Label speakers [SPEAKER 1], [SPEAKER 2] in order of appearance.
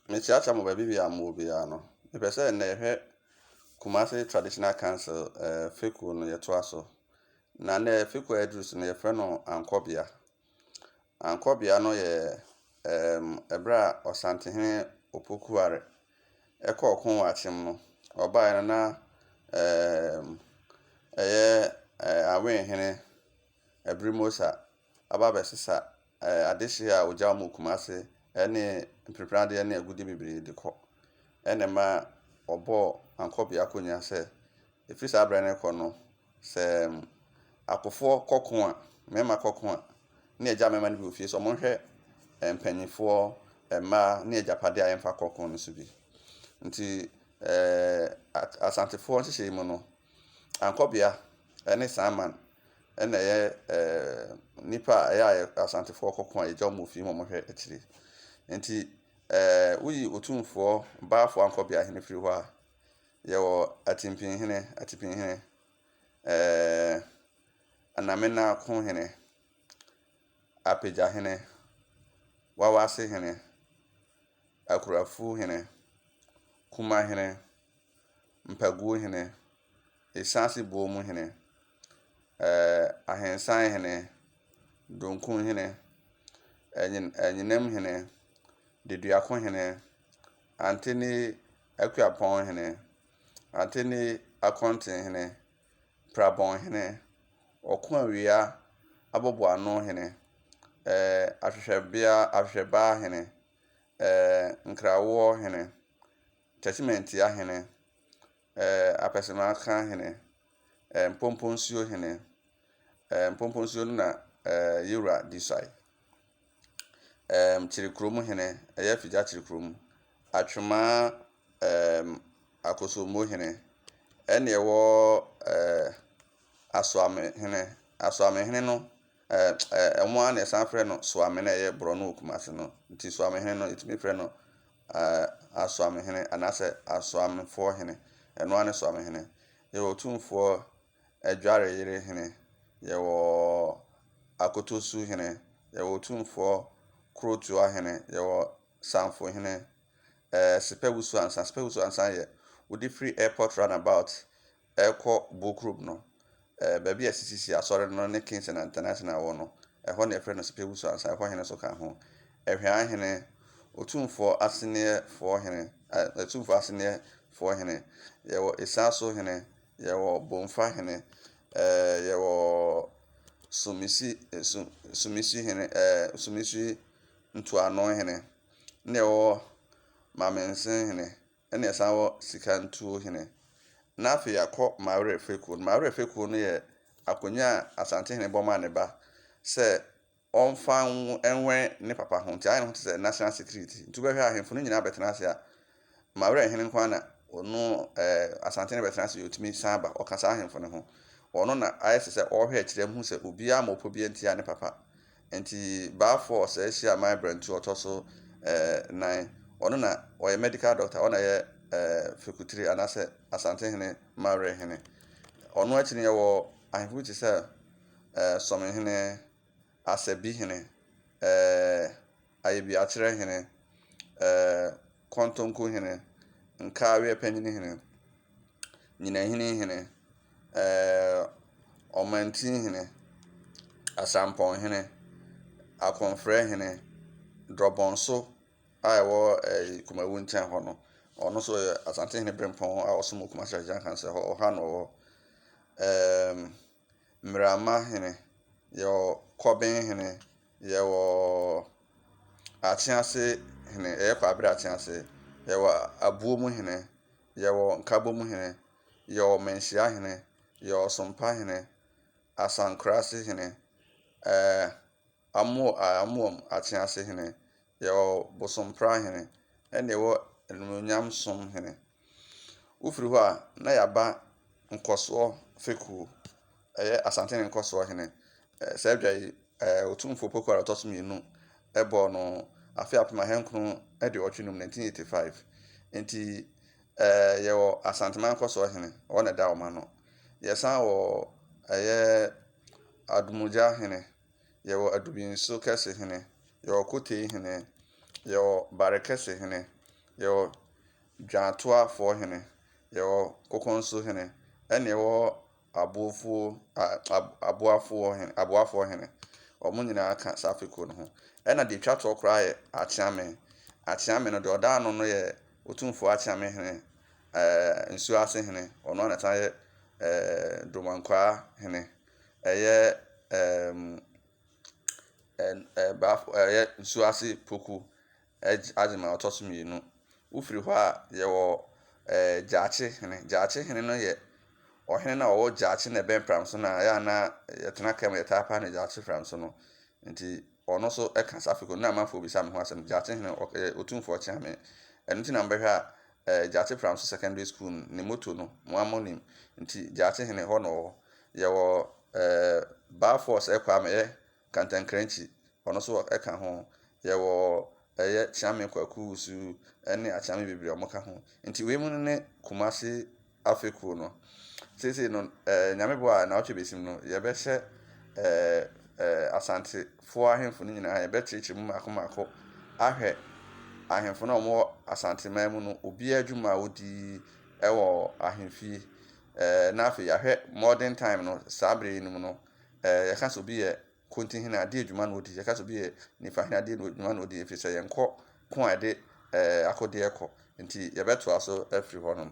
[SPEAKER 1] Mekyeakyea mo baabi biara a mowɔ biara no. Mepɛ sɛ nnɛ yɛhwɛ Kumasi Traditional Council eh, fekuo no yɛtoa so. Na nnɛ fekuo a yɛaduru so no yɛfrɛ no Ankɔbea. Ankɔbea no yɛ ɛɛm ɛberɛ a Ɔsantehene Opokuware ɛkɔɔ ɔko wɔ Akyem no, ɔbaeɛ no na ɛɛm ɛyɛ Awenhene Abirimosa aba abɛsesa adehye a ɔgya wɔn wɔ Kumase ne mperepereadeɛ ne agudeɛ bebree de kɔ. Ɛna ɛma wɔbɔɔ Ankɔbea akonnwa sɛ ɛfiri saa berɛ no rekɔ no, sɛ akofoɔ kɔko a, mmarima kɔko a, ne agya mmarima no bi wɔ fie sɛ wɔnhwɛ mpanimfoɔ, mmaa ne agyapadeɛ a yɛmfa kɔko no so bi. Nti Asantefoɔ nhyehyɛeɛ mu no, Ankɔbea ne Saaman na ɛyɛ nnipa a ɛyɛ a Asantefoɔ kɔko a yɛgya wɔn wɔ fie ma wɔhwɛ akyire. Nti woyi Otumfoɔ Baafoɔ Ankɔbea hene firi hɔ a, yɛwɔ Atimpinhene, Atipinhene, Anamenakohene, Apagyahene, Wawasehene, Akurafuhene, Kumahene, Mpaguohene, Esaase Bomuhene, Ahensanhene, Donkuhene, Anyinamhene, Deduakohene, Antene Akuapɔnhene, Antene Akɔntenhene, Prabɔnhene, Ɔkoawia Aboboanohene, Ahwehwɛbea Ahwehwɛbaahene, Nkrawoɔhene, Kyekyemantiahene, Apɛsɛmakahene, Mpomponsuohene. Mpomponsuo no na Yewura di suae. Kyerekurom hene, ɛyɛ Afigya Kyerekurom. Atwemaa Akosombo hene, ɛnna ɛwɔ Asoamehene. Asoamehene no, wɔn ara na wɔsan frɛ no Soame no a ɛyɛ borɔno wɔ Kumasi no. Nti Soamehene no, yɛtumi frɛ no Asoamehene anaasɛ Asoamefoɔ hene. Ɛno ara ne Soamehene. Yɛwɔ Otumfoɔ Adwareyere hene, yɛwɔ Akotosu hene, yɛwɔ Otumfoɔ Kurotoa hene, yɛwɔ Samfo hene, Sepɛwusu Ansa. Sepɛwusu Ansa yɛ wode firi airport runabout ɛrekɔ Bokurom no, baabi a CCC asɔre no ne Kingston International wɔ no, ɛhɔ na yɛfrɛ no Sepɛwusu Ansa, ɛhɔ hene nso ka ho. Ɛhwɛa hene, Otumfoɔ Aseneɛfoɔ hene, Otumfoɔ Aseneɛfoɔ hene, yɛwɔ Esaso hene, yɛwɔ Bomfa hene, yɛwɔ Sumisi, Sumisi hene, Sumisi Ntuano hene, ɛna yɛwɔ Mamensen hene, ɛna yɛsan wɔ Sikantuo hene. Na afei yɛakɔ Mawerɛ Fekuo no. Mawerɛ Fekuo no yɛ akonnwa a Asantehene bɔ maa ne ba sɛ ɔmfa nwɛn ne papa ho. Nti ayɛ ne ho te sɛ national security. Nti wobɛhwɛ ahemfo no nyinaa bɛtena ase a, Mawerɛ hene nko ara na ɔno Asantehene bɛtena ase ɔtumi san ba. Ɔka saa ahemfo no ho. Ɔno na ayɛ te sɛ ɔrehwɛ akyire hu sɛ obiara ma ɔpɔ biara ntia ne papa. Nti Baafoɔ Ɔsɛe Hyia Aman Brɛntuo ɔtɔ so nan. Ɔno na ɔyɛ medical doctor. Ɔno na ɛyɛ Fekutire anaasɛ Asantehene Mawerɛ hene. Ɔno akyi no yɛwɔ ahemfo bi te sɛ Sɔmehene, Asɛbihene, Ayebiakyerɛhene, Kɔntɔnkuhene, Nkaaweɛpanyinihene, Nyinahinihene, Ɔmantinhene, Asampɔnhene, Akɔmfrɛhene, Drɔbɔnso a ɛwɔ Kumawu nkyɛn hɔ no. Ɔno nso yɛ Asantehene Berempɔn a ɔsom wɔ Kumasi Agyan Council hɔ. Ɔha na ɔwɔ. Mmeramma hene, yɛwɔ Kɔben hene, yɛwɔ Akyease hene, ɛyɛ Kwabere Akyease, yɛwɔ Abuom hene, yɛwɔ Nkabom hene, yɛwɔ Manhyia hene, yɛwɔ Sompa hene, Asankorase hene, Amoam Akyease hene, yɛwɔ Bosompra hene, ɛna yɛwɔ Animuonyam som hene. Wofiri hɔ a, na yɛaba Nkɔsoɔ Fekuo, ɛyɛ Asantehene Nkɔsoɔ hene. Saa dwa yi, Otumfoɔ Poku a ɔtɔ so mmienu bɔɔ no afe 1985, 1985. Nti yɛwɔ Asanteman Nkɔsoɔ hene, ɔno na ɛda wɔn ano. Yɛsan wɔ ɛyɛ Adomogya hene, yɛwɔ Adubinso kɛse hene, yɛwɔ Kotei hene, yɛwɔ Barekɛse hene. Yɛwɔ Dwaatoafoɔ hene, yɛwɔ Kokonso hene, ɛna yɛwɔ Abofuo a Aboafoɔ hene, Aboafoɔ hene. Wɔn nyinaa ka saa fekuo no ho. Ɛna deɛ ɛtwa toɔ koraa yɛ Akyeame. Akyeame no deɛ ɔda ano no yɛ Otumfoɔ Akyeame hene, ɛɛ Nsuo Ase hene. Ɔno ara na ɛsan yɛ ɛɛ Domankwaa hene. Ɛyɛ ɛɛm ɛɛ Baafo ɛyɛ Nsuo Ase Poku Agyeman a ɔtɔ so mmienu. Wofiri hɔ a, yɛwɔ ɛɛ Gyaakye hene. Gyaakye hene no yɛ ɔhene no a ɔwɔ Gyaakye na ɛbɛn Pramso no a ɛyɛ a na yɛtena kaa mu yɛtaa pa no Gyaakye Pramso no. Nti ɔno nso ka saa fekuo no na amanfoɔ bisa me ho asɛm. Gyaakye hene ɔyɛ Otumfoɔ Kyeame. Ɛno nti na mobɛhwɛ a ɛɛ Gyaakye Pramso Secondary School no ne moto no mo ara monim. Nti Gyaakye hene hɔ na ɔwɔ. Yɛwɔ ɛɛ Baafoɔ Kwame ɛyɛ Kantankrankyi, ɔno nso ka ho. Yɛwɔ ɛyɛ Kyeame Kwaku Wusu ne Akyeame bebree a wɔka ho. Nti wei mu no ne Kumasi afekuo no. Seesei no, ɛɛ Nyame boa a naawɔtwe bɛsim no, yɛbɛhyɛ ɛɛ ɛɛ Asantefoɔ ahemfo no nyinaa, yɛbɛkyerɛkyerɛ mu mmaako mmaako ahwɛ ahemfo no a wɔwɔ Asanteman mu no, obiara adwuma a ɔdi wɔ ahemfie. Ɛɛ na afei yɛahwɛ modern time no, saa berɛ yi mu no, ɛɛ yɛka sɛ obi yɛ Kontihene a, adeɛ adwuma na ɔdi. Yɛka sɛ obi yɛ Nifahene a, adeɛ adwuma na ɔdi ɛfiri sɛ yɛnkɔ ko a yɛde ɛɛ akodeɛ kɔ. Nti yɛbɛtoa so afiri hɔnom.